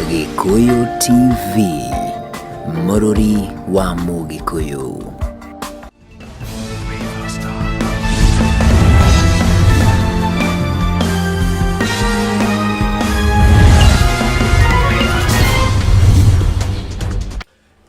Gĩkũyũ TV, mũrũri wa Mũgĩkũyũ.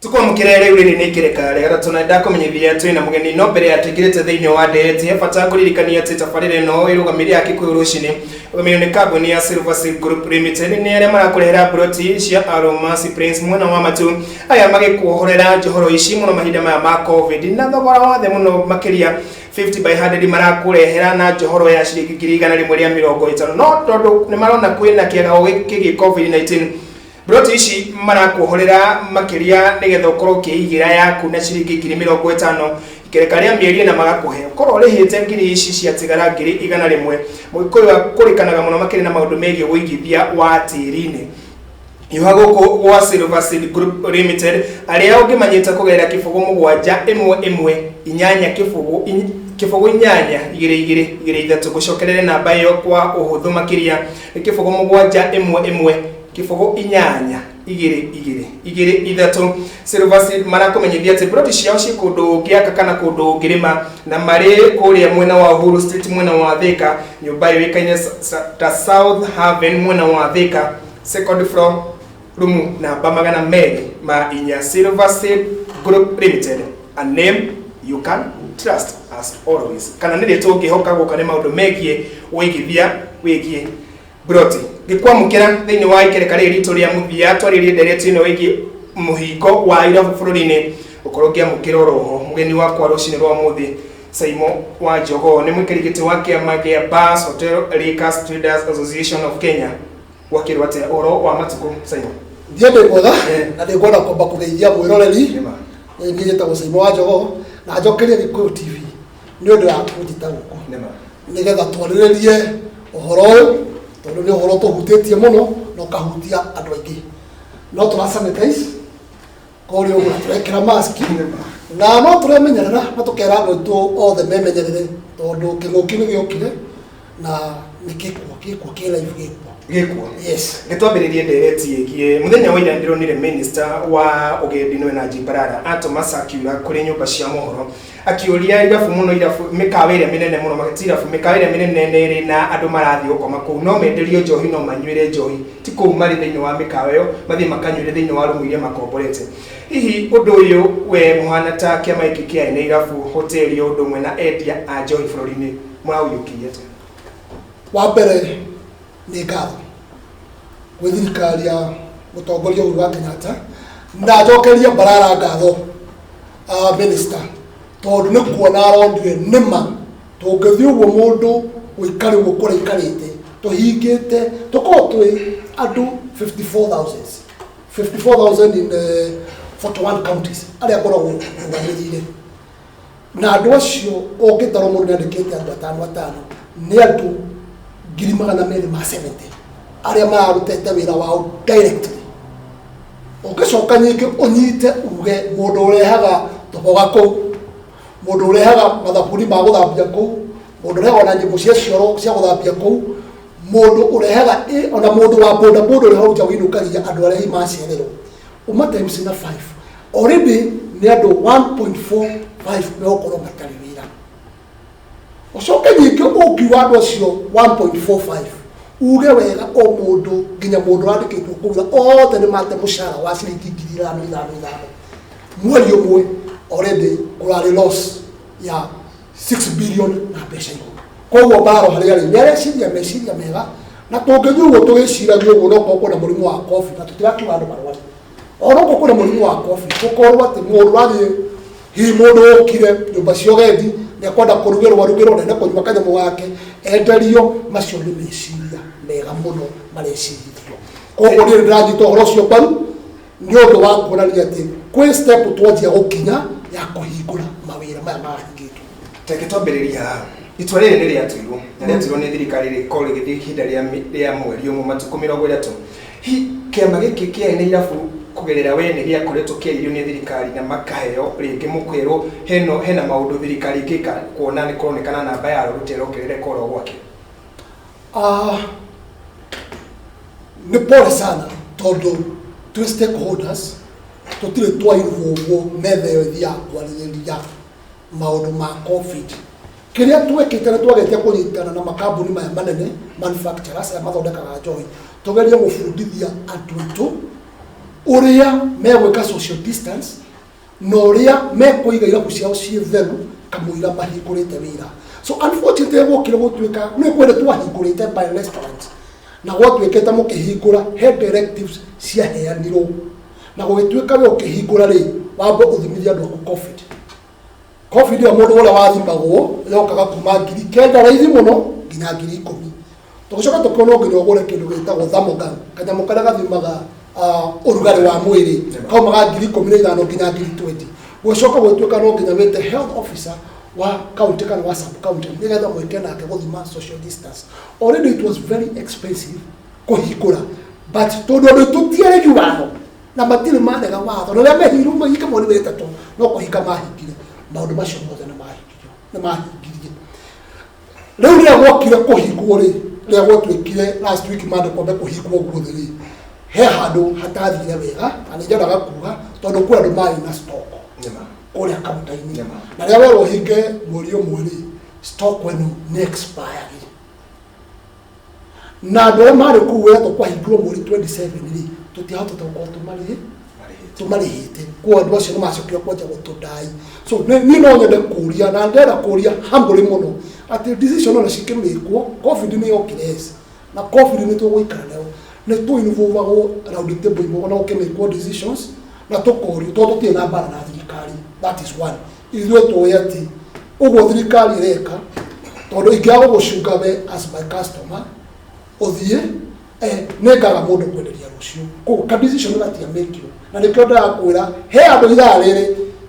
Tukwamũkĩre rĩu rĩrĩ nĩ ikereka rĩa gatatũ na ndakũmenyithia twĩ na mũgeni no mbere ya tũingĩrĩte thĩinĩ wa ndereti he bata ngũririkania atĩ tabarĩra ĩno ĩrũgamĩrĩre ya Kikuyu rũcinĩ ĩrũgamĩrĩirwo nĩ kambuni ya Silver Seal Group Limited. Nĩ arĩa marakũrehera mburoti cia Almasi Prince mwena wa Matu, aya magĩkuohorera njohoro ici mũno mahinda maya ma Covid na thogora wa thĩ mũno makĩria 50 by 100 marakũrehera na njohoro ya ciringi 150,000. No tondũ nĩ marona kwĩna kĩagago kĩgiĩ Covid-19, Mburoti ici marakuohorera makĩria nĩgetha ũkorwo ũkĩigĩra yaku na ciringi 50,000 ikereka rĩa mĩeri ĩna magakũhe ũkorwo ũrĩhĩte ngiri ici ciatigara 100,000. Mũgĩkũyũ akũrĩkanaga mũno makĩria na maũndũ megiĩ ũigithia wa tĩri-inĩ. Hiũha gũkũ gwa Silver Seed Group Limited arĩa ũngĩmanyita kũgerera 0 7 1 1 8 0 0 8 2 2 2 3. Gũcokerere namba ĩyo kwa ũhũthũ makĩria nĩ 0 7 1 1 0 8 2 2 2 3. Silver Seed marakũmenyithia atĩ ploti ciao ciĩ kũndũ ũngĩaka kana kũndũ ũngĩrĩma, na marĩ kũrĩa mwena wa Uhuru Street mwena wa Thika, nyũmba yũĩkaine ta South Haven mwena wa Thika, second floor, rumu namba 204. Silver Seed Group Limited, a name you can trust as always, kana nĩ rĩtwa ũngĩhoka gũka nĩ maũndũ megiĩ ũigithia wĩgiĩ mburoti. Ngĩkwamũkĩra thĩinĩ wa ikereka rĩrĩ ritũ rĩa mũthia twarĩrie ndereti ĩno ĩgiĩ mũhingo wa irabu bũrũri-inĩ, gũkorwo ngĩamũkĩra oroho mũgeni wakwa rũcinĩ rwa ũmũthĩ Saimo wa Jogoo, nĩ mũikari gĩtĩ wa kĩama gĩa Bars Hotel Liquors Traders Association of Kenya. Gwakĩrwo atĩa ũhoro wa matukũ, Saimo? Ndiĩ ndĩ mwega na ndĩngwenda kwamba kũgeithia mwĩroreri. Niĩ njĩtagwo Saimo wa Jogoo na njokerie Gĩkũyũ TV nĩ ũndũ wa kũnjĩta gũkũ nĩgetha twarĩrĩrie ũhoro ũyũ, tondũ nĩ ũhoro tũhutĩtie mũno na ũkahutia andũ aingĩ. No tũra sanitize kũrĩa ũguo, tũrekĩra mask na no tũremenyerera na tũkera andũ aitũ othe memenyerere, tondũ kĩng'ũki nĩ gĩokire na nĩ gĩkuo gĩkuo kĩ live gĩkuo. Gĩkuo. Yes. Nĩ twambĩrĩrie ndereti ĩgiĩ mũthenya wa ira. Ndĩronire minister wa ũgendi nĩwe Najib Balala atũma circular kũrĩ nyũmba cia mohoro akĩũria irabu mũno, irabu mĩkawa ĩrĩa mĩnene mũno, ti irabu, mĩkawa ĩrĩa mĩnene nĩ ĩrĩ na andũ marathiĩ gũkoma kũu, no menderio njohi, no manyuĩre njohi ti kũu marĩ thĩinĩ wa mĩkawa ĩyo, mathiĩ makanyuĩre thĩinĩ wa rumu iria makomborete. Hihi ũndũ ũyũ we mũhana ta kĩama gĩkĩ kĩa ene irabu, hoteli, o ũndũ ũmwe na endia a njohi bũrũri-inĩ, mũraũiyũkirie atĩa? Wa mbere nĩ ngatho gwĩ thirikari ya mũtongoria Uhuru wa Kenyatta, na njokerie Balala ngatho, minister, tondũ nĩ kuona aronire nĩma tũngĩthiĩ ũguo mũndũ ũikare ũguo kũrĩa ikarĩte tũhingĩte tũkorwo twĩ andũ 54,000 54,000 in 41 counties arĩa ngoragwo rũgamĩrĩire, na andũ acio ũngĩtarwo mũndũ nĩ andĩkĩte andũ atano atano, nĩ andũ 270,000 arĩa mararutĩte wĩra wao directly. Ũngĩcoka nyingĩ ũnyite uge mũndũ ũrehaga tũboga kũu, mũndũ ũrehaga mathabuni ma gũthambia kũu, mũndũ ũrehaga ona nyĩmbo cia cioro cia gũthambia kũu, mũndũ ũrehaga ona mũndũ wa boda boda ũrĩa hau nja wĩinũkagia andũ arĩa hihi macererwo, uma times na 5 already nĩ andũ 1.45 megũkorwo matarĩ wĩra. Ũcoke nyingĩ ũngiuga andũ acio 1.45, uge wega o mũndũ nginya mũndũ wandĩkĩtwo kũu othe nĩ mate mũcara wa ciringi 5,000 5 5 mweri ũmwe, already kũrarĩ loss ya 6 billion na mbeca igũrũ. Koguo mbaro harĩa rĩ nĩ areciria meciria mega, na tũngĩthiĩ ũguo tũgĩciragia ũguo, no korwo kwĩna mũrimũ wa COVID na tũtirakiuga andũ marware, ona okorwo kwĩna mũrimũ wa COVID, gũkorwo atĩ mũndũ ũrathiĩ, hihi mũndũ ũkire nyũmba cia ũgendi nĩ ekwenda kũrugĩrwo arugĩrwo na ende kũnyua kanyamũ gake enderio, macio nĩ meciria mega mũno marecirithio. Koguo niĩ nĩ ndĩranyita ũhoro ũcio mbaru nĩ ũndũ wa kuonania atĩ kwĩ step twanjia gũkinya ya kũhingũra mawĩra maya marahingĩtwo. Reke twambĩrĩrie haha. Itua rĩrĩ nĩ rĩatuirwo na rĩatuirwo nĩ thirikari rĩkorwo rĩgĩthiĩ ihinda rĩa mweri ũmwe, matukũ 30. Hihi kĩama gĩkĩ kĩa ene irabu kũgerera we nĩ gĩakoretwo kĩarĩirio nĩ thirikari na makaheo rĩngĩ mũkerwo hena maũndũ thirikari ĩngĩka kuona nĩ kũronekana namba ya arwaru ta ĩrongerereka oro gwake? Nĩ pole sana. Tondũ twĩ stakeholders tũtirĩ twainvolvwo metha ĩyo ĩthiaga kwarĩrĩria maũndũ ma COVID. Kĩrĩa twekĩte nĩ twagetie kũnyitana na makambuni maya manene, manufacturers aya mathondekaga njohi, tũgerie gũbundithia andũ aitũ ũrĩa megwĩka social distance na ũrĩa mekũiga irabu ciao ciĩ theru kamũira mahingũrĩte wĩra. So unfortunately gwokire gũtuĩka nĩ kwenda twahingũrĩte by restaurant na gwatuĩkĩte mũkĩhingũra he directives ciaheanirwo na gũgĩtuĩka we ũkĩhingũra rĩ, wambe ũthimithie andũ aku COVID. COVID ĩyo mũndũ ũrĩa wathimagwo yokaga kuma 9,000 raithi mũno nginya 10,000. Tũgĩcoka tũkĩona no nginya ũgũre kĩndũ gĩtagwo thermogun, kanyamũ karĩa gathimaga ũrugarĩ wa mwĩrĩ, kaumaga 15,000 nginya 20,000. Gũgĩcoka gũgĩtuĩka no nginya wĩte health officer wa county kana wa sub county nĩgetha mwĩke nake gũthima social distance. Already it was very expensive kũhingũra, but tondũ andũ aitũ ti aregi watho na matirĩ marega watho, na rĩrĩa mehirwo mahinga mweri wa ĩtatũ no kũhinga mahingire, maũndũ macio mothe nĩ mahingirio, nĩ mahingirie. Rĩu rĩrĩa gwokire kũhingwo rĩ, rĩrĩa gwatuĩkire last week Monday kwambe kũhingwo guothe rĩ, he handũ hatathire wega na nĩ nyendaga kuga tondũ kwĩ andũ marĩ na stock kũrĩa kaunta-inĩ, na rĩrĩa werwo ũhinge mweri ũmwe rĩ, stock ĩno nĩ expire, na andũ arĩa marĩ kũu wetwo kwahingirwo mweri 27 rĩ, tũtiahotete gũkorwo tũmarĩhĩte. Koguo andũ acio nĩ macokire kwanjia gũtũndai. So niĩ no nyende kũria na ndĩrenda kũria humbly mũno atĩ decision ona cikĩmĩkwo, COVID nĩ yokire, yes, na COVID nĩ tũgũikara nayo, nĩ tũ-involvagwo round table imwe ona gũkĩmĩkwo decisions na tũkorio, tondũ tũtirĩ na mbara na thirikari. That is one. Ithuĩ tũĩ atĩ ũguo thirikari ĩreka, tondũ ingĩaga gũgũcunga we as my customer ũthiĩ, nĩ ngaga mũndũ kwenderia rũciũ. Koguo ka decision gatiamĩkirwo, na nĩkĩo ndĩrakwĩra he andũ ithaa rĩrĩ,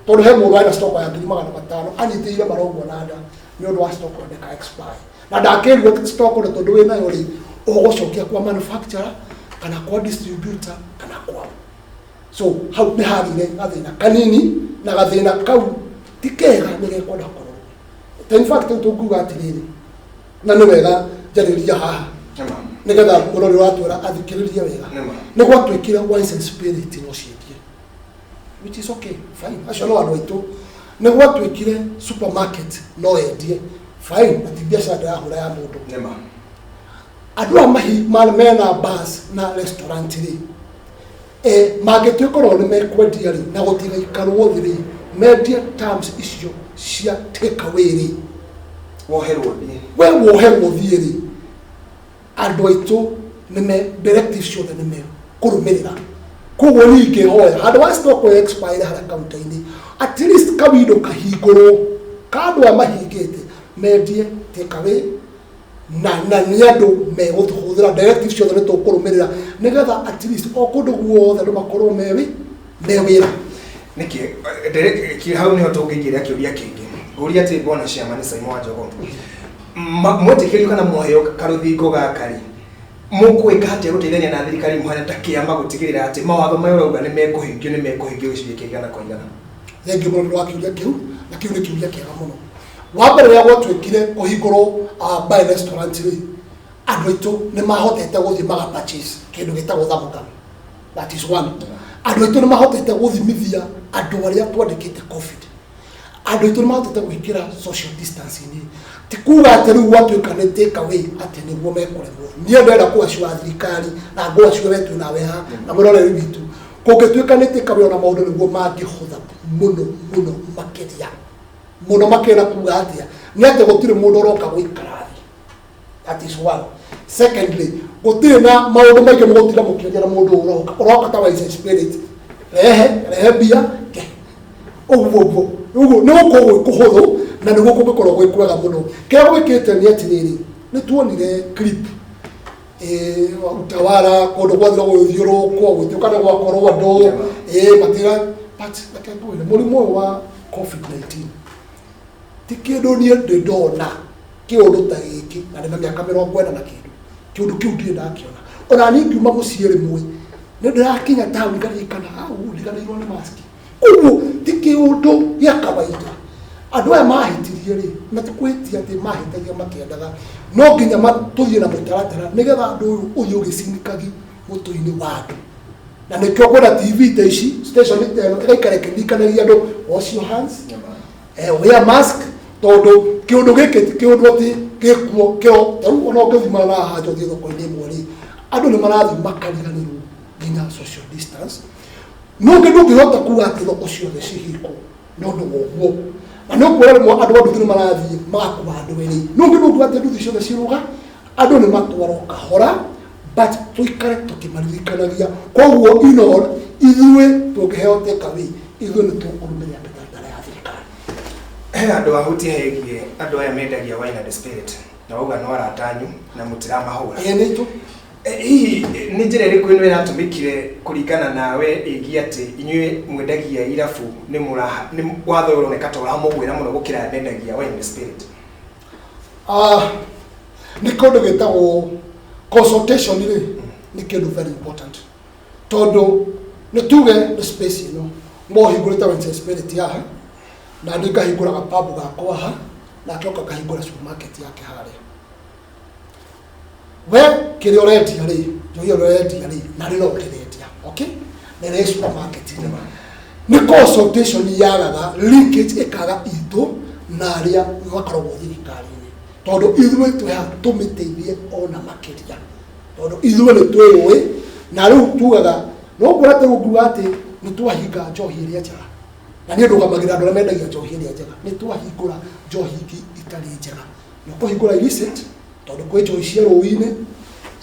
tondũ he mũndũ arĩ na stock ya 500,000 anyitĩrĩire marogwo na nda nĩ ũndũ wa stock ĩyo ndĩka expire, na ndakĩrwo stock ĩno tondũ wĩnayo rĩ, ũgũcokia kwa manufacturer kana kwa distributor kana kwa. So hau nĩ hagĩire gathĩna kanini, na gathĩna kau ti kega, nĩ gekwenda kũrorwo. In fact, rĩu tũngiuga atĩrĩrĩ, na nĩ wega njarĩria haha nĩgetha mũrori watwĩra athikĩrĩrie wega, nĩ gwatuĩkire wines and spirit no ciendie, which is okay, fine, acio no andũ aitũ. Nĩ gwatuĩkire supermarket no endie, fine, na ti biacara ndĩrahũra ya mũndũ. Andũ aya mena bars na restaurant rĩ, mangĩtuĩka orwo nĩ mekwendia rĩ, na gũtigaikarwo thĩ rĩ, mendie terms icio cia take away rĩ, woherwo thiĩ. We woherwo thiĩ rĩ, andũ aitũ nĩme directive ciothe nĩ mekũrũmĩrĩra. Koguo niĩ ingĩhoya handũ wa stock ĩyo expire harĩa kaunta-inĩ, at least kawindo kahingũrwo ka andũ aya mahingĩte mendie take away, na nĩ andũ megũhũthĩra directive ciothe nĩ tũkũrũmĩrĩra, nĩgetha at least o kũndũ guothe andũ makorwo me wĩra. Nĩkĩ hau nĩho tũngĩingĩria kĩũria kĩngĩ ngũria atĩ bwana Chairman Simon Wanjogoo, mwetĩkĩrio kana mwaheo karũthingo gaka rĩ, mũkwĩka atĩa gũteithania na thirikari mũhana ta kĩama gũtigĩrĩra atĩ mawatho maya ũrauga nĩ mekũhingio gĩcunjĩ kĩa 100%? Thengiũ mũno nĩ wa kĩũria kĩu, na kĩu nĩ kĩũria kĩega mũno. Wa mbere, rĩrĩa gwatuĩkire kũhingũrwo by restaurant rĩ, andũ aitũ nĩ mahotete gũthiĩ maga purchase kĩndũ gĩtagwo thermogun. That is one. Andũ aitũ nĩ mahotete gũthimithia andũ arĩa twandĩkĩte COVID. Andũ aitũ nĩ mahotete gwĩkĩra social distancing. Ti kuga atĩ rĩu gwatuĩka nĩ take away atĩ nĩguo mekũremwo. Niĩ ndĩrenda kũassure thirikari na ngũassure we twĩ nawe haha na mũroreri witũ, kũngĩtuĩka nĩ take away, ona maũndũ nĩguo mangĩhũtha mũno mũno makĩria, mũno makĩria. Na kuga atĩa? Nĩ atĩ gũtirĩ mũndũ ũroka gũikara thĩ. That is one. Secondly, gũtirĩ na maũndũ maingĩ mũgũtinda mũkĩaria na mũndũ ũroka ũroka ta wine and spirit, rehe rehe mbia ke ũguo ũguo ũguo. Nĩ gũkorwo gwĩ kũhũthũ na nĩguo kũngĩkorwo gwĩ kwega mũno. Kĩrĩa gwĩkĩte nĩ atĩrĩrĩ, nĩ tuonire clip, Utawala kũndũ gwathira gũgĩthiũrũrũkwo gũtuĩka nĩ gwakorwo andũ matira. But reke ngwĩre, mũrimũ ũyũ wa COVID-19 ti kĩndũ niĩ ndĩ ndona kĩũndũ ta gĩkĩ, na ndĩna mĩaka 40 na kĩndũ. Kĩũndũ kĩu ndirĩ ndakĩona. Ona niĩ ngiuma mũciĩ rĩmwe nĩ ndĩrakinya taũni ngaririkana hau ndiganĩirwo nĩ maski. Koguo ti kĩũndũ gĩa kawaida. Andũ aya mahĩtirie rĩ, na ti kwĩhĩtia atĩ mahĩtagia makĩendaga, no nginya tũthiĩ na mũtaratara nĩgetha andũ ũyũ ũthiĩ ũgĩcinikagi mũtwe-inĩ wa andũ. Na nĩkĩo kwĩna TV ta ici, station ta ĩno ĩgaikara ĩkĩririkanagia andũ, wash your hands, wear mask, tondũ kĩũndũ gĩkĩ ti kĩũndũ atĩ gĩkuo kĩo. Ta rĩu ona ũngĩthima na haha nja ũthiĩ thoko-inĩ ĩmwe rĩ, andũ nĩ marathiĩ makariganĩrwo nginya social distance. No ũngĩ ndũngĩhota kuga atĩ thoko ciothe cihingwo nĩ ũndũ wa ũguo, na nĩ ũkuona rĩmwe andũ a nduthi nĩ marathiĩ magakua andũ erĩ. No ũngĩ ndũngiuga atĩ nduthi ciothe cirũga, andũ nĩ matwarwo kahora, but tũikare tũkĩmaririkanagia. Koguo in all, ithuĩ tũngĩheo take away, ithuĩ nĩ tũkũrũmĩrĩra mĩtaratara ya thirikari. He andũ ahutie hegie andũ aya mendagia wine and spirit, na wauga no arata anyu na mũtiramahũra. Ĩĩ, nĩ itũ. Hihi nĩ njĩra ĩrĩkũ ĩno ĩratũmĩkire kũringana nawe ĩgiĩ atĩ inyuĩ mwendagia irabu nĩ mũraha nĩ watho ũyũ ũroneka ta ũramũgwĩra mũno gũkĩra aya mendagia wine and spirit? Ah, nĩ kĩndũ gĩtagwo consultation rĩ, nĩ kĩndũ very important, tondũ nĩ tuge nĩ space ĩno mohingũrĩte wine and spirit haha, na niĩ ngahingũra gapabu gakwa haha, nake oka akahingũra supermarket yake harĩa. We kĩrĩa ũrendia rĩ, njohi ĩyo ũrendia rĩ, na rĩ no ũrĩrendia, okay, na ĩrĩ supermarket nĩ consultation yagaga, linkage ĩkaga itũ na arĩa makoragwo thirikari-inĩ, tondũ ithuĩ twĩ haha tũmĩteithie ona makĩria, tondũ ithuĩ nĩ twĩyũĩ. Na rĩu tugaga no kuona ta rĩu nguga atĩ nĩ twahinga njohi ĩrĩa njega, na niĩ ndũgamagĩrĩra andũ arĩa mendagia njohi ĩrĩa njega. Nĩ twahingũra njohi ingĩ itarĩ njega, nĩ ũkũhingũra illicit, tondũ kwĩ njohi cia rũĩ-inĩ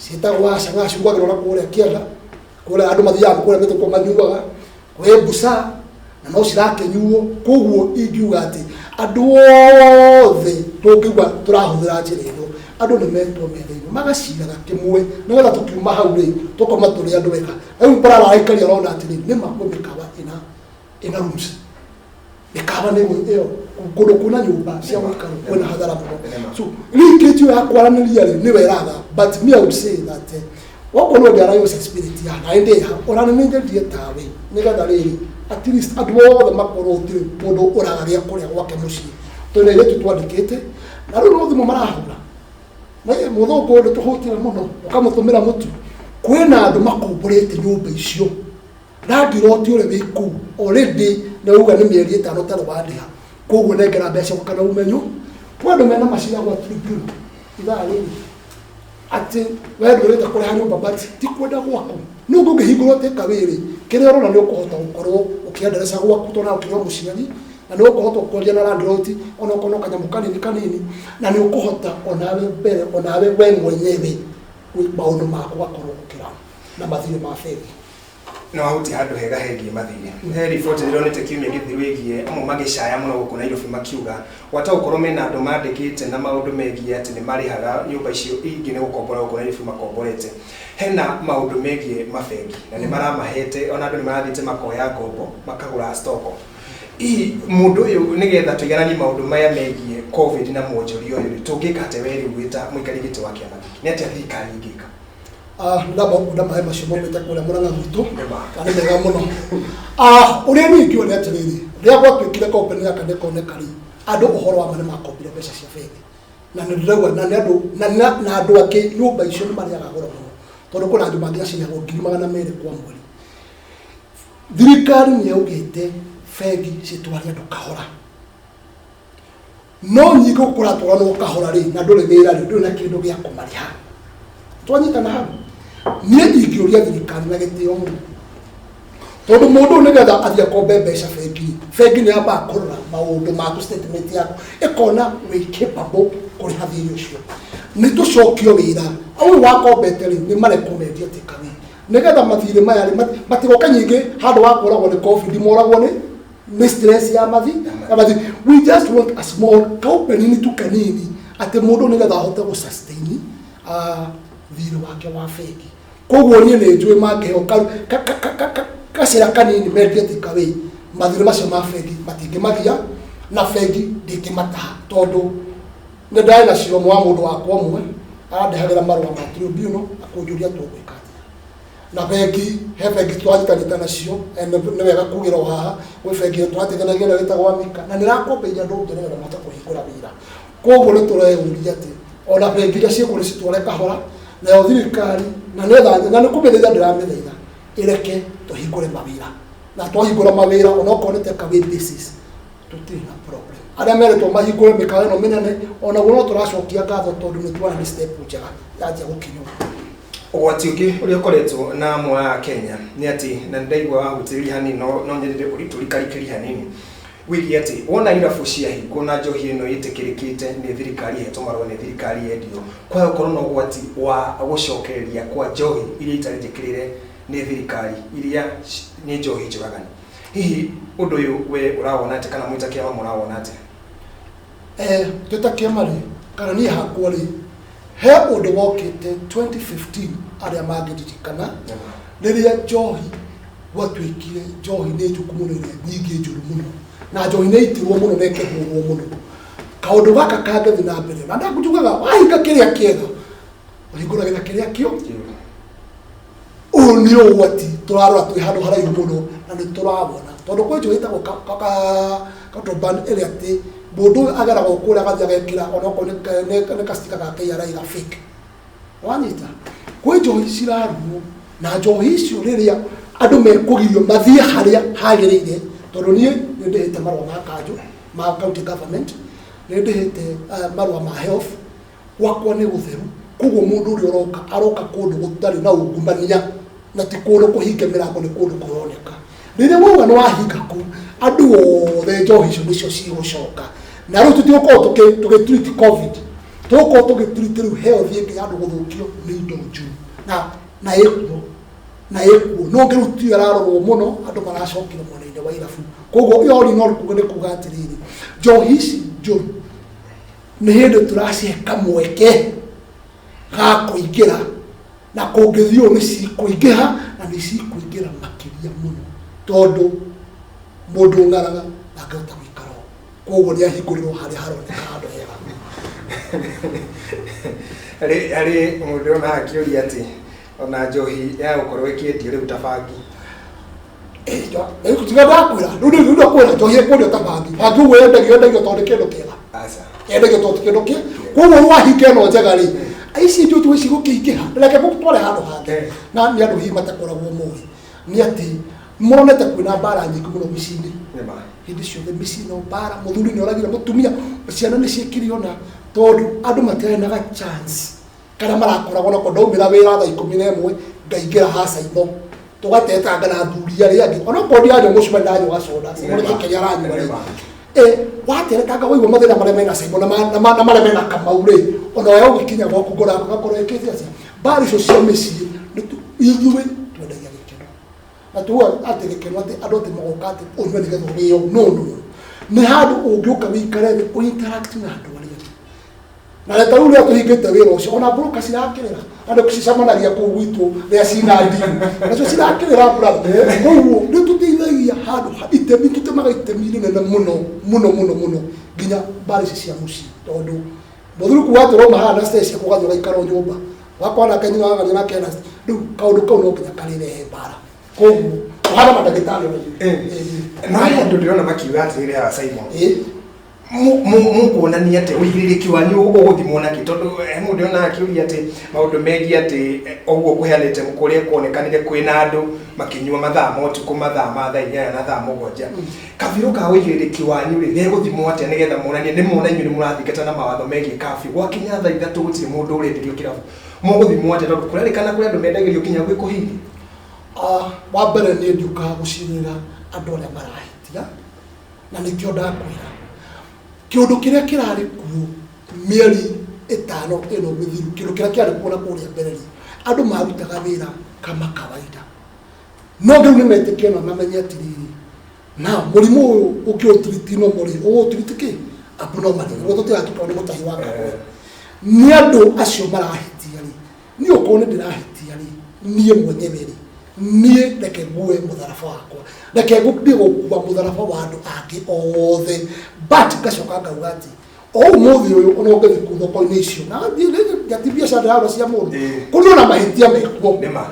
ciĩtagwo acang'a, ciugagĩrwo na kũrĩa kĩanda, kũrĩa andũ mathiaga kũrĩa mĩtũkũ manyuaga, kwĩ mbuca na no cirakĩnyuo. Koguo ingiuga atĩ andũ othe tũngiuga tũrahũthĩra njĩra ĩno, andũ nĩ metwo metha-inĩ magaciraga kĩmwe, nĩgetha tũkiuma hau rĩ, tũkoma tũrĩ andũ ega. Rĩu barara aikari arona atĩrĩ, nĩma kwĩ mĩkawa ĩna rooms, mĩkawa nĩ ĩyo kũndũ kwĩna nyũmba cia gũikarwo kwĩna hathara mũno. So linkage ĩyo ya kwaranĩria rĩ, nĩwe ĩraga. But me, I would say that wakorwo wendia Lions Spirit ya na ĩndĩ ha ona nĩ nyendie tawe, nĩgetha rĩrĩ at least andũ othe makorwo gũtirĩ mũndũ ũraga gĩa kũrĩa gwake mũciĩ, tondũ airĩtu twandĩkĩte na rĩu no thimũ marahũra na mũthũngũ nĩ tũhũtire mũno, ũkamũtũmĩra mũtu. Kwĩna andũ makomborete nyũmba icio, landlord ũrĩa wĩ kũu already nĩ auga nĩ mĩeri 5 ũtarĩ wandĩha, koguo nengera mbeca kana umenyo. Kwĩ andũ mena macira gwa tribunal ithaa rĩrĩ atĩ we ndũrĩte kũrĩha nyũmba, but ti kwenda gwaku. Nĩ ũngĩ ũngĩhingũrwo take away rĩ, kĩrĩa ũrona nĩ ũkũhota gũkorwo ũkĩendereca gwaku, tondũ nawe ũkĩrĩ o mũciari, na nĩ ũkũhota kwaria na landlord onokorwo no kanyamũ kanini kanini, na nĩ ũkũhota onawe mbere onawe we mwenyewe maũndũ maku gakorwo ũkĩra na mathirĩ ma bengi. No ahutie handũ hega hegiĩ mathirĩ. He riboti ndĩronete kiumia gĩthiru ĩgiĩ amwe magĩcaya mũno gũkũ Nairobi, makiuga gwata gũkorwo mena andũ mandĩkĩte na maũndũ megiĩ atĩ nĩ marĩhaga nyũmba icio ingĩ nĩ gũkombora gũkũ Nairobi makomborete. Hena maũndũ megiĩ mabengi na nĩ maramahete, ona andũ nĩ marathiĩte makoya ngombo makagũra stoko. Hihi mũndũ ũyũ, nĩgetha tũigananie maũndũ maya megiĩ COVID na mwonjoria ũyũ rĩ, tũngĩka atĩa? We rĩu wĩta mũikarĩri gĩtĩ wa kĩama gĩkĩ, nĩ atĩa thirikari ĩngĩka? Ah, ndamba kunda maĩ macio maumĩte kũrĩa Mũrang'a gwitũ. Nĩma. Na nĩ mega mũno. Ah, ũrĩa niĩ ingĩuga nĩ atĩrĩrĩ, rĩrĩa gwatuĩkire company yaka nĩkoneka rĩ, andũ ũhoro wa ma nĩ makombire mbeca cia bengi, na nĩ ndĩrauga na nĩ andũ na andũ angĩ nyũmba icio nĩ marĩaga goro mũno, tondũ kwĩna nyũmba nginya cirĩhagwo 200,000 kwa mweri. Thirikari nĩ yaugĩte bengi citware andũ kahora, no nyingĩ kũratwaranwo kahora rĩ, na ndũrĩ wĩra rĩ, ndũrĩ na kĩndũ gĩa kũmarĩha. Twanyitana hau, niĩ ingĩũria thirikari na gĩtĩo mũno, tondũ mũndũ ũyũ nĩgetha athiĩ akombe mbeca bengi, bengi nĩ yambaga kũrora maũndũ maku, statement yaku, ĩkona wĩ capable kũrĩha thirĩ ũcio. Nĩ tũcokio wĩra ũyũ wakombete rĩ, nĩ marekwo mendie takeaway, nĩgetha mathirĩ maya rĩ matigoke nyingĩ handũ wa kũragwo nĩ COVID, moragwo nĩ stress ya mathi. We just want a small company tu kanini, atĩ mũndũ nĩgetha ahote gũ sustain thirĩ wake wa bengi. Koguo niĩ nĩ njũĩ mangĩheo gacĩra kanini mendie takeaway, mathirĩ macio ma bengi matingĩmagia na bengi ndĩngĩmataha, tondũ nĩ ndarĩ na cira ũmwe wa mũndũ wakwa ũmwe arandehagĩra marũa ma tribunal akũnjũria tũgwĩka atĩa na bengi. He bengi twanyitanĩte nacio, nĩ wega kugĩra o haha, gwĩ bengi tũrateithanagia nayo ĩtagwo Amika, na nĩ ĩrakombeire andũ nja nĩgetha mahote kũhingũra wĩra. Koguo nĩ tũreyũria atĩ ona bengi iria ciĩkũ nĩ citware kahora, nayo thirikari na nĩgetha na nĩ kũmĩthaitha, ndĩramĩthaitha. Ĩreke tũhingũre mawĩra, na twahingũra mawĩra, onokorwo nĩ take away basis, tũtirĩ na problem. Arĩa meretwo mahingũre mĩkawa ĩno mĩnene, onaguo no tũracokia ngatho, tondũ nĩ tuona nĩ step njega yanjia gũkinywo. Ũgwati ũngĩ ũrĩa ũkoretwo na amwe a Kenya nĩ atĩ, na nĩndaigua wahutĩrĩria hanini, no nyendete ũrikarikĩrie hanini wĩgiĩ atĩ wona irabu ciahingwo na njohi ĩno ĩtĩkĩrĩkĩte nĩ thirikari, ĩhetwo marũa nĩ thirikari yendio, kwaya gũkorwo na ũgwati wa gũcokereria kwa njohi iria itarĩ njĩkĩrĩre nĩ thirikari, iria nĩ njohi njũragani. Hihi ũndũ ũyũ we ũrawona atĩ, kana mwĩ ta kĩama mũrawona atĩ? Twĩ ta kĩama rĩ, kana niĩ hakwa rĩ, he ũndũ wokĩte 2015, arĩa mangĩririkana, rĩrĩa njohi gwatuĩkire njohi nĩ njũku mũno, ĩrĩa nyingĩ njũru mũno, na njohi nĩ itirwo mũno na ĩkĩhũrwo mũno. Kaũndũ gaka kangĩthiĩ na mbere, na njugaga wahinga kĩrĩa kĩega, ũhingũragĩra kĩrĩa kĩo. Ũyũ nĩ ũgwati tũrarora twĩ handũ haraihu mũno, na nĩ tũrawona, tondũ kwĩ njohi ĩtagwo contraband, ĩrĩa atĩ mũndũ ũyũ ageragwo kũrĩa, agathiĩ agekĩra onokorwo nĩ kastika ga KRA ga fake. Wanyita, kwĩ njohi cirarugwo, na njohi icio rĩrĩa andũ mekũgirio mathiĩ harĩa hagĩrĩire, tondũ niĩ nĩ ndĩhĩte marũa ma kanjũ, ma county government, nĩ ndĩhĩte marũa ma health, gwakwa nĩ gũtheru. Koguo mũndũ ũrĩa ũroka, aroka kũndũ gũtarĩ na ungumania, na ti kũndũ kũhinge mĩrango, nĩ kũndũ kũroneka. Rĩrĩa wauga nĩ wahinga kũu, andũ othe njohi icio nĩcio cigũcoka, na rĩu tũtigũkorwo tũgĩ treat COVID, tũgũkorwo tũgĩ treat rĩu health ĩngĩ ya andũ gũthũkio nĩ indo njũru, na ĩkuo na ĩkuo no ngĩ rĩu tiyo ĩrarorwo mũno, andũ maracokire mwena-inĩ wa irabu. Koguo yori no kuga nĩ kuga atĩrĩrĩ, njohi ici njũru nĩ hĩndĩ tũracihe kamweke ga kũingĩra, na kũngĩthiĩ ũũ nĩ cikũingĩha, na nĩ cikũingĩra makĩria mũno, tondũ mũndũ ũng'araga ndangĩhota gũikara ũũ. Koguo nĩ ahingũrĩrwo harĩa haroneka handũ hega. Harĩ mũndũ ndĩrona akĩũria atĩ ona njohi ya gũkorwo ĩkĩendio rĩu ta bangi. Tiga ndakwĩra rĩu, rĩu ndakwĩra njohi ĩkwendio ta bangi. Bangi ũguo yendagio tondũ nĩ kĩndũ kĩega. Aca. Yendagio tondũ ti kĩndũ kĩ koguo wahinga ĩno njega rĩ, ici njũtu ici gũkĩingĩha. Reke ngũtware handũ hangĩ. Na nĩ andũ hihi matakoragwo moĩ nĩ atĩ monete kwĩna mbara nyingĩ mũno mĩciĩ-inĩ. Nĩma. Hĩndĩ ciothe mĩciĩ no mbara, mũthuri nĩ oragire mũtumia, ciana nĩ ciĩkire ona, tondũ andũ matiarĩ na ga chance karĩa marakoragwo nako. Ndaumĩra wĩra thaa 11, ngaingĩra hacaino, tũgatetanga na athuri arĩa angĩ, onokorwo ndiranyua mũcuma, ndanyua gacoda, mũndũ kĩrĩa aranyua rĩ, wateretanga, waigua mathĩna marĩa mena Simon na marĩa mena Kamau rĩ, ona we ũgĩkinya gwaku ngoro yaku ĩgakorwo ĩkĩte atĩa. Mbara icio cia mĩciĩ, ithuĩ twendagia gĩkeno, na tuga atĩ gĩkeno atĩ andũ atĩ magoka atĩ ũnyue nĩgetha ũrĩo. No, no, no, nĩ handũ ũngĩũka wĩikare thĩ, ũinteract na andũ arĩa angĩ. Na reta rĩu rĩrĩa tũhingĩte wĩra ũcio, ona broker cirakĩrĩra, andũ cicemanagia kũu gwitũ rĩa cina ndiu, nacio cirakĩrĩra, brother. Koguo nĩ tũteithagia handũ itemi, tũtemaga itemi rĩnene mũno mũno mũno mũno, nginya mbara ici cia mũciĩ, tondũ mũthuri kuga atĩ ũrauma haha na stress ciaku, ũgathiĩ ũgaikara o nyũmba wakwa nake nyina wagaria nake na rĩu kaũndũ kau no nginya karĩrehe mbara. Koguo ũhana mandagĩtarĩ ona ithuĩ. No he andũ ndĩrona makiuga atĩrĩrĩ haha, Simon, mũkuonania atĩ ũigĩrĩrĩki wanyu ũgũthimwo nakĩ? Tondũ mũndũ ndĩrona akĩũria atĩ maũndũ megiĩ atĩ ũguo kũheanĩte kũrĩa kuonekanire kwĩna andũ makĩnyua mathaa ma ũtukũ, mathaa ma thaa 8 na thaa 7, kabirũ ka ũigĩrĩrĩki wanyu rĩ, gegũthimwo atĩa nĩgetha muonanie nĩ muona inyuĩ nĩ mũrathingata na mawatho megiĩ curfew, gwakinya thaa 3 gũtirĩ mũndũ ũrenderio kĩrabu? Mũgũthimwo atĩa, tondũ kũrerĩkana kũrĩ andũ mendagĩrio nginya gwĩ kũhinge? Ah, wa mbere niĩ ndiũkaga gũcirĩra andũ arĩa marahĩtia, na nĩkĩo ndakwĩra kĩũndũ kĩrĩa kĩrarĩ kuo mĩeri 5 ĩno mĩthiru, kĩndũ kĩrĩa kĩarĩ kuo na kũrĩa mbere rĩ, andũ marutaga wĩra kama kawaida. No rĩu nĩ metĩkie na mamenye atĩrĩrĩ, na mũrimũ ũyũ ũngĩũtiriti no mũrĩ ũgũtiriti kĩ abnormally, nĩguo tũtigatuĩka nĩ mũtahi wa kahũa nĩ andũ acio marahĩtia rĩ. Niĩ okorwo nĩ ndĩrahĩtia rĩ, niĩ mwenyewe rĩ, niĩ reke ngue mũtharaba wakwa, reke thiĩ gũkua mũtharaba wa andũ angĩ othe. But ngacoka ngauga atĩ o ũmũthĩ ũyũ, ona ũngĩthiĩ kũu thoko-inĩ icio na ti biacara ndĩrarora cia mũndũ, kũrĩ ona mahĩtia mekuo. Nĩma.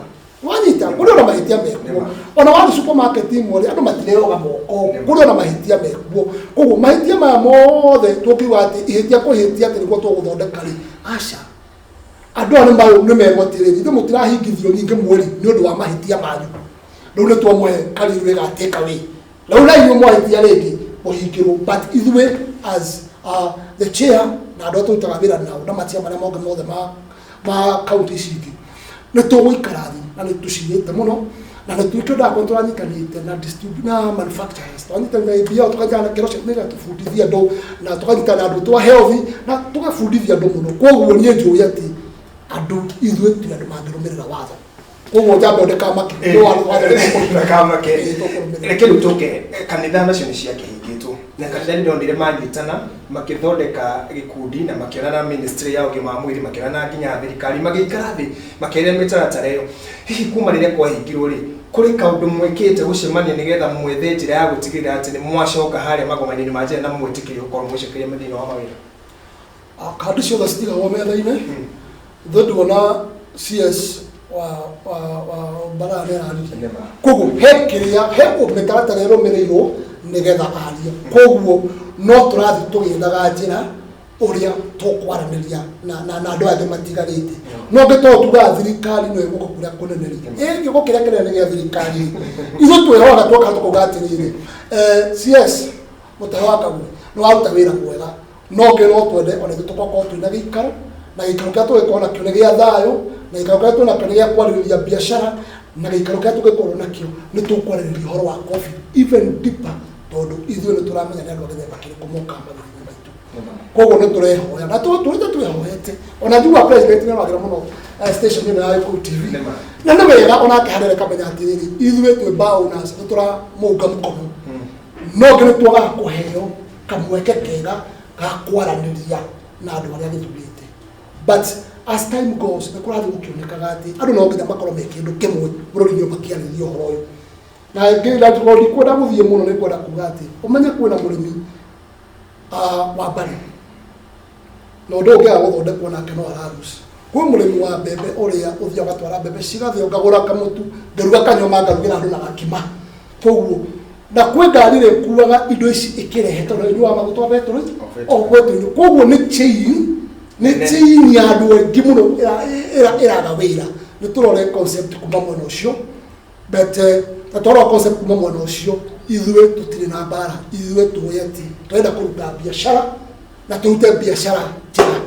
Wanyita, kũrĩ ona mahĩtia mekuo. Ona wathiĩ supermarket imwe rĩ, andũ matireoga moko. Kũrĩ ona mahĩtia mekuo. Koguo mahĩtia maya mothe, tũngiuga atĩ ihĩtia kũhĩtia atĩ nĩguo tũgũthondeka rĩ, aca. Andũ aya nĩ merwo atĩrĩrĩ, ithuĩ mũtirahingithio nyingĩ mweri nĩ ũndũ wa mahĩtia manyu. Rĩu nĩ twamũhe kariru ga take away. Rĩu na inyuĩ mwahĩtia rĩngĩ mũhingĩrwo, but ithuĩ as the chair na andũ arĩa tũrutaga wĩra nao na matia marĩa mangĩ mothe ma kaunti ici ingĩ, nĩ tũgũikara thĩ na nĩ tũcirĩte mũno na nĩ twĩkĩndaga korwo tũranyitanĩte na na manufacturers, tũranyitanĩte na ABL, tũkanyitana na kĩro cia nĩgetha tũbundithie andũ, na tũkanyitana na andũ twa health na tũgabundithia andũ mũno. Koguo niĩ njũĩ atĩ andũ ithuĩ tũrĩ andũ mangĩrũmĩrĩra watho, koguo njambe ndĩkamake. Ndakamake. Reke rĩu tũke kanitha, nacio nĩ ciakĩhingĩtwo na kanitha nĩ ndonire manyitana makĩthondeka gĩkundi na makĩona na ministry ya ũgima wa mwĩrĩ, makĩona na nginya thirikari, magĩikara thĩ makĩaria mĩtaratara ĩyo. Hihi kuma rĩrĩa kwahingirwo rĩ, kũrĩ kaũndũ mwĩkĩte gũcemania nĩgetha mwethe njĩra ya gũtigĩrĩra atĩ nĩ mwacoka harĩa magomano-inĩ ma njĩra na mwĩtĩkĩrio gũkorwo mwĩcokeria thĩinĩ wa mawĩra? Kandi ciothe citigagwo metha-inĩ. Ithuĩ nduona CS wa Mbarara nĩ araririe. Nĩma. Koguo he kĩrĩa he mĩtaratara ĩrũmĩrĩirwo nĩgetha arie, koguo no tũrathiĩ tũgĩethaga njĩra ũrĩa tũkwaranĩria na andũ aya angĩ matigarĩte. No ngĩkorwo tugaga thirikari no ĩgũka kũrĩa kũnene rĩ, ĩ gĩko kĩrĩa kĩnene nĩ gĩa thirikari rĩ, ithuĩ twĩhoga twoka tũkauga atĩrĩrĩ, CS Mũtahe wa Kagwe nĩ waruta wĩra mwega, no ngĩ no twende ona ithuĩ tũgakorwo twĩna gĩikaro, na gĩikaro kĩrĩa tũgĩkorwo nakĩo nĩ gĩa thayũ, na gĩikaro kĩrĩa twĩ nakĩo nĩ gĩa kwarĩrĩria biacara, na gĩikaro kĩrĩa tũngĩkorwo nakĩo nĩ tũkwarĩrĩria ũhoro wa COVID even deeper, tondũ ithuĩ nĩ tũramenya nĩ andũ a gĩthemba kĩrĩkũ mokaga mawĩra-inĩ maitũ. Koguo nĩ tũrehoya na tũrĩte twĩhoete. Ona njigua president nĩ aragĩra mũno station ĩno ya Gĩkũyũ TV. Nĩma. Na nĩ wega onake harĩa akamenya atĩrĩrĩ, ithuĩ twĩ bar owners nĩ tũramũnga mũkono, no ngĩ nĩ twagaga kũheo kamweke kega ga kwaranĩria na andũ arĩa gĩthurĩte. But as time goes, nĩ kũrathiĩ gũkĩonekaga atĩ andũ no nginya makorwo me kĩndũ kĩmwe bũrũri-inĩ ũyũ makĩarĩrĩria ũhoro ũyũ. Na ngĩ na ndikwenda gũthiĩ mũno, nĩ kwenda kuga atĩ ũmenye kwĩna mũrĩmi wa mbarĩ na ũndũ ũyũ ũngĩaga gũthondekwo nake no araruci. Kwĩ mũrĩmi wa mbembe ũrĩa ũthiaga ũgatwara mbembe cigathĩo, ngagũra kamũtu, ngaruga kanyoma, ngarugĩra andũ na gakima. Koguo na kwĩ ngari ĩrĩkuaga indo ici ĩkĩrehe, tondũ ĩnyuaga maguta o betũrũ. O betũrũ. O betũrũ. Koguo nĩ chain, nĩ Nene. chain ya andũ aingĩ mũno ĩraga wĩra. Nĩ tũrore concept kuma mwena ũcio, but na twarora concept kuma mwena ũcio, ithuĩ tũtirĩ na mbara. Ithuĩ tũĩ atĩ tũrenda kũruta biacara na tũrute biacara njega.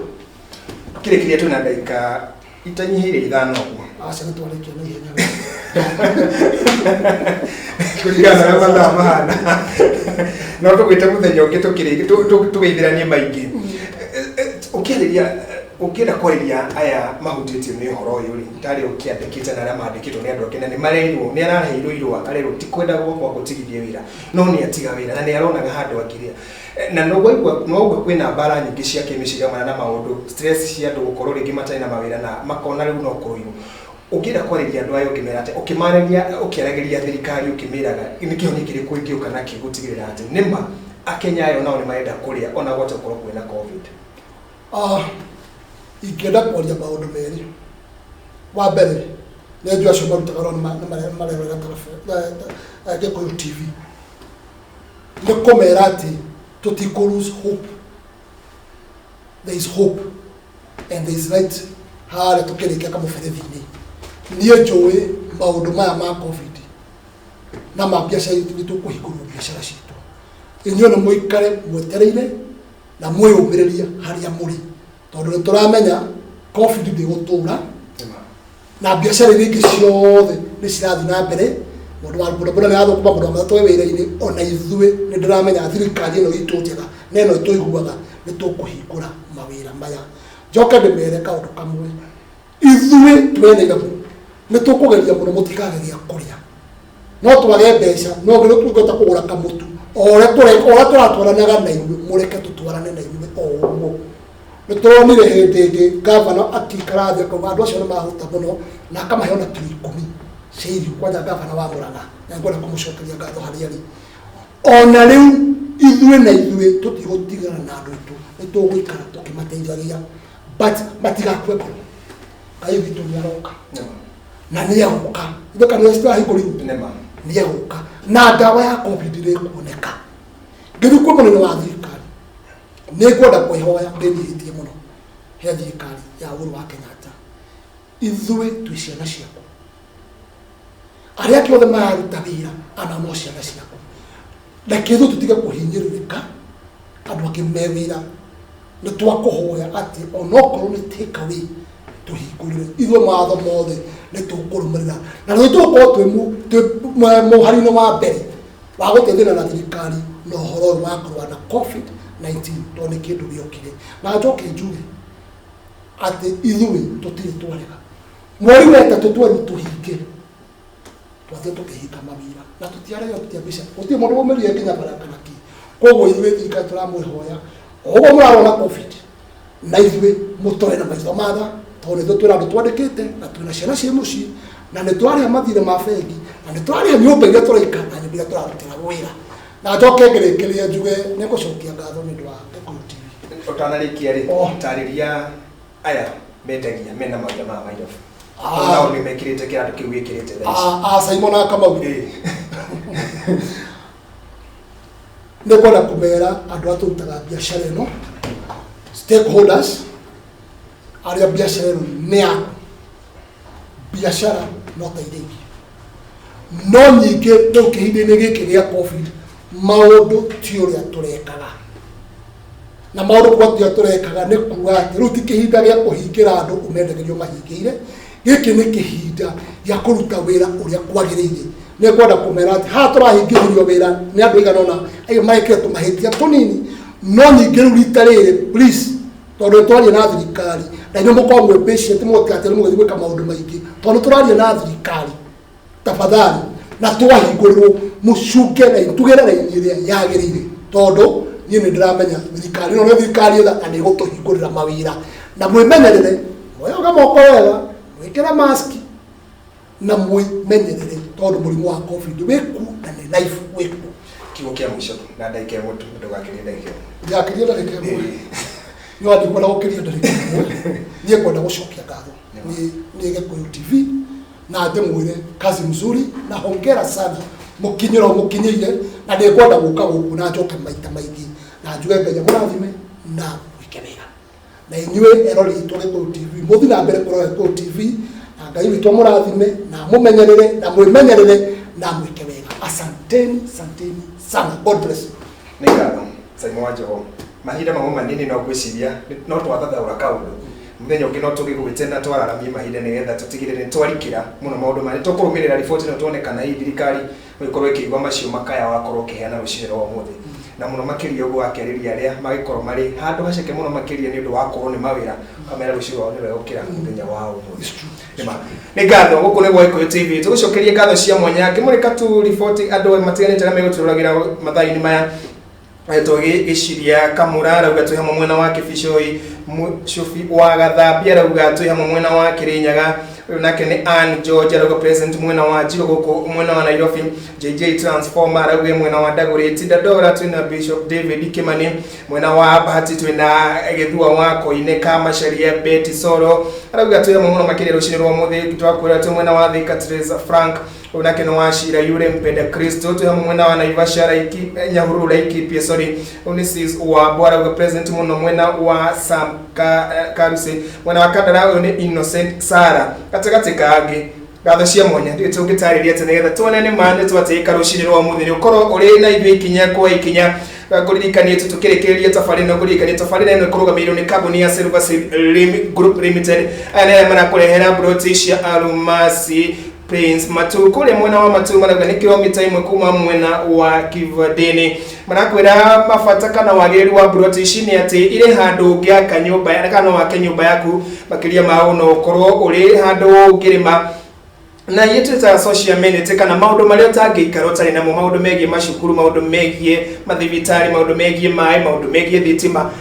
Kĩrĩkĩria, twĩna ndagĩka itanyihĩire 5 ũguo. Aca, nĩ twarĩkia na ihenya. Kũringana na ũrĩa mathaa mahana, no tũgwĩte mũthenya ũngĩ tũgeithĩranie maingĩ. Ũkĩarĩria, ũngĩenda kwarĩria aya mahutĩtio nĩ ũhoro ũyũ rĩ, tarĩ ũkĩandĩkĩte na arĩa mandĩkĩtwo nĩ andũ angĩ na nĩ marerirwo, nĩ araheirwo irũa, arerwo ti kwenda gwakwa gũtigithie wĩra, no nĩ atiga wĩra na nĩ aronaga handũ angĩrĩa, na no waigua no waigua kwĩna mbara nyingĩ cia kĩmĩciria mana na maũndũ stress cia andũ gũkorwo rĩngĩ matarĩ na mawĩra na makona rĩu no kũrũirwo. Ũngĩenda kwarĩria andũ aya, ũngĩmera atĩa ũkĩmarĩria, ũkĩaragĩria thirikari, ũkĩmĩraga nĩ kĩhonia kĩrĩkũ ĩngĩũka nakĩo gũtigĩrĩra atĩ nĩma Akenya aya onao nĩ marenda kũrĩa ona gwata gũkorwo kwĩna COVID? Ingĩenda kwaria maũndũ merĩ. Wa mbere, nĩ njũĩ acio marutaga wĩra nĩ marerorera Gĩkũyũ TV, nĩ kũmera atĩ tũtikũ lose hope. There is hope and there is light harĩa tũkĩrĩkia kamũberethi-inĩ. Niĩ njũĩ maũndũ maya ma COVID na ma biacara itũ, nĩ tũkũhingũrwo biacara citũ. Inyuĩ nĩ mũikare mwetereire na mwĩyũmĩrĩrie harĩa mũrĩ, tondũ nĩ tũramenya COVID ndĩgũtũra na biacara iria ingĩ ciothe nĩ cirathiĩ na mbere. Mũndũ wa bodaboda nĩ arathũkũma, mũndũ wa matatũ e wĩra-inĩ. Ona ithuĩ nĩ ndĩramenya thirikari ĩno itũ njega na ĩno ĩtũiguaga, nĩ tũkũhingũra mawĩra maya. Njoke ndĩmere kaũndũ kamwe: ithuĩ twĩ Nairobi nĩ tũkũgeria mũno mũtikage gĩa kũrĩa. No twage mbeca, no ngĩrĩ tũngĩhota kũgũra kamũtu o ũrĩa o ũrĩa tũratwaranaga na inyuĩ. Mũreke tũtwarane na inyuĩ o ũguo. Nĩ tũronire hĩndĩ ĩngĩ gavana akĩikara thĩ akauga andũ acio nĩ mahũta mũno na akamahe ona kiro 10 cia irio, kwanja gavana wa Mũrang'a, na ngwenda kũmũcokeria ngatho harĩa arĩ. Ona rĩu ithuĩ na ithuĩ tũtigũtigana na andũ aitũ, nĩ tũgũikara tũkĩmateithagia, but matigakue ngoro. Ngai witũ nĩ aroka na nĩ egũka. Ithe kanitha citirahingũrirwo. Nĩma. Nĩ egũka na ndawa ya COVID rĩkuoneka. Ngĩthiĩ kwĩ mũnene wa thirikari, nĩ ngwenda kwĩhoya ndĩnyihĩtie mũno he thirikari ya Uhuru wa Kenyatta. Ithuĩ twĩ ciana ciaku. Arĩa angĩ othe mararuta wĩra ana no ciana ciaku. Reke ithuĩ tũtige kũhinyĩrĩrĩka, andũ angĩ me wĩra. Nĩ twakũhoya atĩ onokorwo nĩ take away tũhingũrĩre. Ithuĩ mawatho mothe nĩ tũkũrũmĩrĩra. Na nĩ tũgũkorwo twĩ mũhari-inĩ wa mbere wa gũteithĩrĩria na thirikari na ũhoro ũyũ wa kũrũa na COVID-19 tondũ nĩ kĩndũ gĩokire. Na njoke njuge atĩ ithuĩ tũtirĩ twarega. Mweri wa ĩtatũ twerirwo tũhinge, twathire tũkĩhinga mawĩra na tũtiarega tũtiambĩca, gũtirĩ mũndũ waumĩrire nginya bara kana kĩ. Koguo ithuĩ thirikari tũramwĩhoya, o ũguo mũrarũa na COVID, na ithuĩ mũtũrore na maitho ma tha, tondũ nĩ ithuĩ twĩna andũ twandĩkĩte na twĩna ciana ciĩ mũciĩ, na nĩ tũrarĩha mathirĩ ma bengi, na nĩ tũrarĩha nyũmba iria tũraikara na nyũmba iria tũrarutĩra wĩra. Na njoke ngĩrĩkĩrĩrie njuge nĩ ngũcokia ngatho nĩ ũndũ wa Gĩkũyũ TV. Ũtanarĩkia rĩ, Oh. tarĩria aya mendagia mena mawĩra maya ma irabu. Ah. Nao nĩ mekĩrĩte kĩratũ kĩu wĩkĩrĩte thaa ici. Ah, ah, Simon na Kamau. Ĩĩ. Nĩ ngwenda kũmera andũ arĩa tũrutaga biacara ĩno, stakeholders, arĩa biacara ĩno nĩ yaku. Biacara no ta iria ingĩ. No ningĩ rĩu kĩhinda-inĩ gĩkĩ gĩa COVID, maũndũ ti ũrĩa tũrekaga. Na maũndũ kuga ti ũrĩa tũrekaga nĩ kuga atĩ rĩu ti kĩhinda gĩa kũhingĩra andũ ũmendagĩrio mahingĩire, gĩkĩ nĩ kĩhinda gĩa kũruta wĩra ũrĩa kwagĩrĩire. Nĩ ngwenda kũmera atĩ haha tũrahingĩrĩrio wĩra nĩ andũ aigana ũna acio marekire tũmahĩtia tũnini, no ningĩ rĩu rita rĩrĩ please, tondũ nĩ twaria na thirikari, na inyuĩ mũkorwo mwĩ patient mũtigatĩre mũgĩthiĩ gwĩka maũndũ maingĩ, tondũ nĩ tũraria na thirikari, tafadhali, na twahingũrĩrwo mũcunge raini, tugĩre raini ĩrĩa yagĩrĩire, tondũ niĩ nĩ ndĩramenya thirikari ĩno nĩ thirikari ĩtha na nĩ ĩgũtũhingũrĩra mawĩra. Na mwĩmenyerere, mwĩyoge moko wega, mwĩkĩre mask na mwĩmenyerere, tondũ mũrimũ wa COVID wĩkuo na nĩ life wĩkuo. Kiugo kĩa mũico na ndagĩka ĩmwe tu, ndũgakĩrie ndagĩka ĩmwe. Ndĩgakĩrie ndagĩka ĩmwe. Nĩ wandikwenda gũkĩria ndagĩka ĩmwe. Niĩ ngwenda gũcokia ngatho nĩ Gĩkũyũ TV na ndĩmwĩre kazi mzuri na hongera sana mũkinyĩro mũkinyĩire, na nĩ ngwenda gũka gũkũ na njoke maita maingĩ na njuge Ngai amũrathime na mwĩke wega. Na inyuĩ erori itũ Gĩkũyũ TV mũthiĩ na mbere kũrora Gĩkũyũ TV, na Ngai witũ amũrathime na amũmenyerere na mwĩmenyerere na mwĩke wega. Asanteni, asanteni sana. God bless you. Nĩ ngatho Simon wa Njogo. Mahinda mamwe manini no ngwĩciria no twathathaũra kaũndũ mũthenya ũngĩ no tũgĩgwĩte na twararamie mahinda nĩgetha tũtigĩrĩre nĩ twarikĩra mũno maũndũ maya. Nĩ tũkũrũmĩrĩra riboti ĩno tuone kana hihi thirikari no ĩkorwo ĩkĩigua macio makaya wakorwo ũkĩheana rũcinĩ rwa ũmũthĩ, na mũno makĩria ũguo wakĩarĩria arĩa magĩkorwo marĩ handũ haceke mũno makĩria nĩ ũndũ wa kũrwo nĩ mawĩra, ũkamera rũciũ rwao nĩ rwegũkĩra mũthenya wa ũmũthĩ. Nĩma. Nĩ ngatho gũkũ nĩ gwa Gĩkũyũ TV tũgũcokerie ngatho cia mwanya ngĩmũrĩka tu riboti andũ matiganĩte arĩa megũtũroragĩra mathaa-inĩ maya. Tũgĩciria Kamũra arauga twĩ hamwe mwena wa Kĩbicoi, Mũcubi wa Gathambia arauga twĩ hamwe mwena wa Kĩrĩnyaga, ũyũ nake nĩ Ann George arauga present mwena wa Njirũ gũkũ mwena wa Nairobi, JJ Transformer arauga mwena wa Ndagũrĩti Dandora twĩna Bishop David Kimani, mwena wa Bahati twĩna Gĩthua wa Koine Kamacharia Betty Soro arauga twĩ hamwe mũno makĩria rũcinĩ rwa ũmũthĩ, twakwĩra twĩ mwena wa Thika Teresa Frank ũyũ nake nĩ wa Shira yule mpenda Kristo twĩ hamwe mwena wa Naivasha Raiki Nyahururu Laikipia sorry ũyũ nĩ sis wa Bwarauga present mũno mwena wa Sam Karuse mwena wa Kandara ũyũ nĩ Innocent Sara gatagatĩ kangĩ ngatho cia mwanya ndiũ tũngĩtarĩria atĩ nĩgetha tuone nĩ ma nĩ twatĩĩka rũcinĩ rwa ũmũthĩ nĩ ũkorwo ũrĩ na ithuĩ ikinya kwa ikinya. Ngũririkanie tu tũkĩrĩkĩrĩria tabarĩra ĩno, ngũririkanie tabarĩra ĩno ĩkũrũgamĩrĩirwo nĩ kambuni ya Silver Seed Group Limited. Aya nĩ arĩa marakũrehera broti cia almasi Prince Matu kũrĩa mwena wa Matu marauga nĩ kilomita ĩmwe kuma mwena wa Kivandini. Marakwĩra mabata kana wagĩrĩru wa broti ici nĩ atĩ irĩ handũ ũngĩaka nyũmba kana no wake nyũmba yaku, makĩria ma ũũ no ũkorwo ũrĩ handũ ũngĩrĩma na iria twĩtaga social amenity kana maũndũ marĩa ũtangĩikara ũtarĩ namo, maũndũ megiĩ macukuru, maũndũ megiĩ mathibitarĩ, maũndũ megiĩ maĩ, maũndũ megiĩ thitima,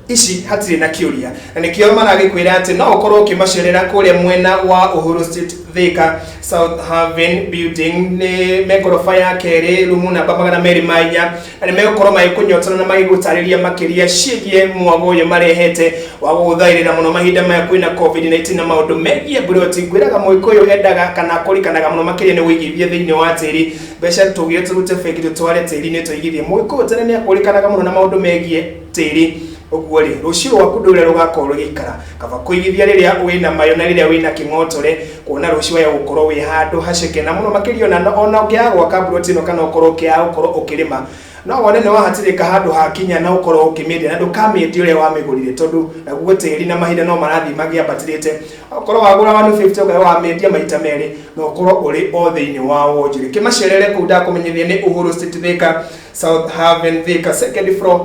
ici hatirĩ na kĩũria. Na nĩkĩo maragĩkwĩra atĩ no ũkorwo ũkĩmacerera kũrĩa mwena wa Uhuru Street Thika, South Haven Building, nĩ megoroba ya kerĩ, rumu namba magana merĩ ma inya, na nĩ megũkorwo magĩkũnyotera na magĩgũtarĩria makĩria ciĩgiĩ mwago ũyũ marehete wa gũgũthaĩrĩra mũno mahinda maya kwĩna COVID-19 na maũndũ megiĩ mburoti. Ngwĩraga Mũgĩkũyũ endaga kana kũrikanaga mũno makĩria nĩ ũigithia thĩinĩ wa tĩri, mbeca tũgĩe tũrute bengi tũtware tĩri-inĩ tũigithie. Mũgĩkũyũ tene nĩ akũrĩkanaga mũno na maũndũ megiĩ tĩri. Ũguo rĩ, rũciũ rwaku ndũĩ ũrĩa rũgakorwo rũgĩikara. Kaba kũigithia rĩrĩa wĩna mayũ na rĩrĩa wĩna kĩng'otore, kuona rũciũ waya gũkorwo wĩ handũ haceke. Na mũno makĩria ona ona ũngĩaga gwaka mburoti ĩno kana ũkorwo ũkĩaga gũkorwo ũkĩrĩma, no wone nĩ wahatĩrĩka handũ hakinya na ũkorwo ũkĩmĩendia na ndũkamĩendia ũrĩa wamĩgũrire tondũ naguo tĩri na mahinda no marathiĩ magĩambatĩrĩte. Okorwo wagũra 150 ũkae wamĩendia maita merĩ na ũkorwo ũrĩ o thĩinĩ wa wonjoria. Kĩmacerere kũu ndakũmenyithia nĩ Uhuru Street Thika, South Haven Thika, second floor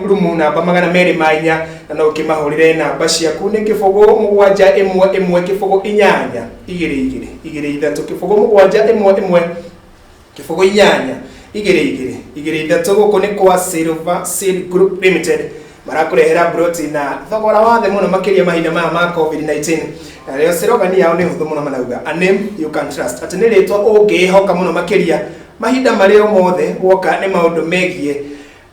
rumu namba 204, na no ũkĩmahũrĩre namba ciaku nĩ 0 7 1 1 0 8 2 2 2 3 0 7 1 1 0 8 2 2 2 3. Gũkũ nĩ kwa Silver Seed Group Limited, marakũrehera broti na thogora wa thĩ mũno makĩria mahinda maya ma COVID-19. Na rĩo slogan yao nĩ hũthũ mũno, marauga "A name you can trust", atĩ nĩ rĩtwa ũngĩĩhoka mũno makĩria mahinda marĩa mothe woka nĩ maũndũ megiĩ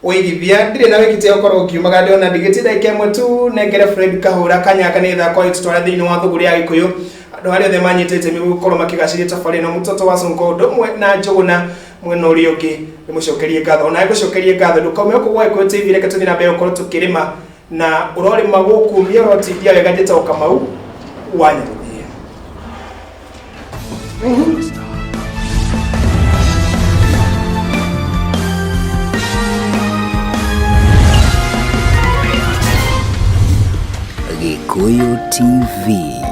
ũigithia. Ndirĩ na wĩkĩte ũkorwo ũkiumaga ndĩona ndigĩtie ndagĩka ĩmwe tu nengere Fred Kahũra kanyaka nĩgetha akorwo agĩtũtwara thĩinĩ wa thũgũrĩ ya Gĩkũyũ. Andũ arĩa othe manyitĩte itemi gũkorwo makĩgacĩria tabarĩra ĩno, mũtoto wa Sonko ũndũ ũmwe na Njũgũna mwena ũrĩa ũngĩ, nĩmũcokerie ngatho. Onawe ngũcokerie ngatho, ndũkaume gũkũ gwa Gĩkũyũ TV. Reke tũthiĩ na mbere gũkorwo tũkĩrĩma na ũrorĩma gũkumia ũrotindia wega. Njĩtagwo Kamau wa Nyarũthie. Gikuyu TV.